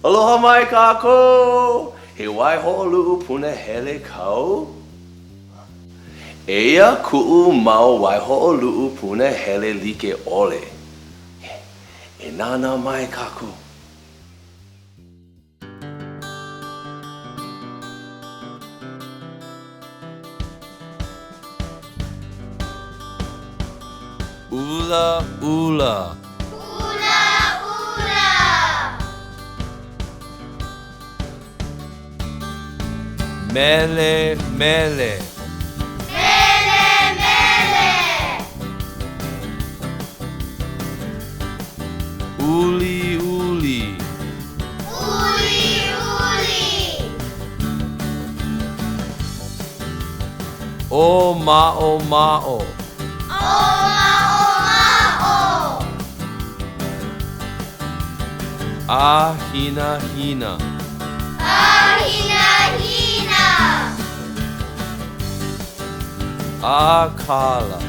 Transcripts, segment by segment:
Aloha mai kākou! He waihoʻoluʻu punahele kau? Eia kuʻu mau waihoʻoluʻu punahele like ʻole. E nānā mai kākou. ʻUlaʻula. ʻUlaʻula. Mele mele. Mele mele. Uliuli. Uliuli. ʻŌmaʻomaʻo. ʻŌmaʻomaʻo. ʻĀhinahina. ʻĀhinahina. ʻĀkala.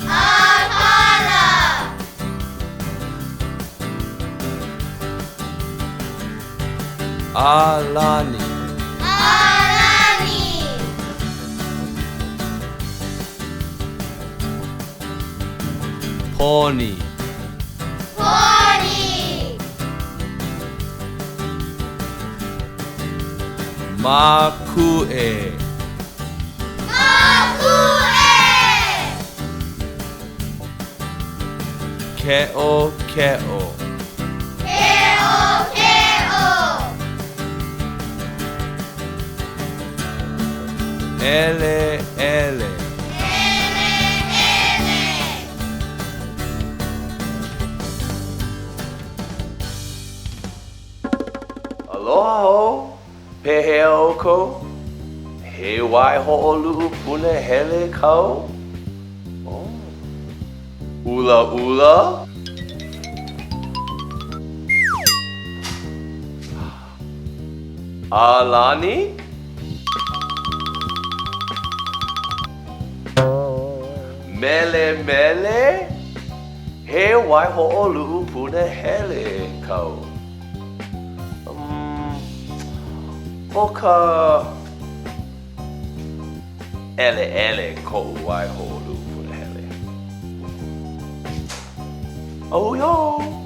ʻĀkala. ʻĀlani. ʻĀlani. Poni. Poni. Mākuʻe. Mākuʻe. Keʻokeʻo. Keʻokeʻo. ʻEleʻele. ʻEleʻele. Aloha hou! Pehea ʻoukou? He waihoʻoluʻu punahele kau? Oh. ʻUlaʻula? ʻĀlani? Melemele? He waihoʻoluʻu punahele kau. Umm, ʻo ka ʻeleʻele koʻu waihoʻoluʻu punahele. A hui hou!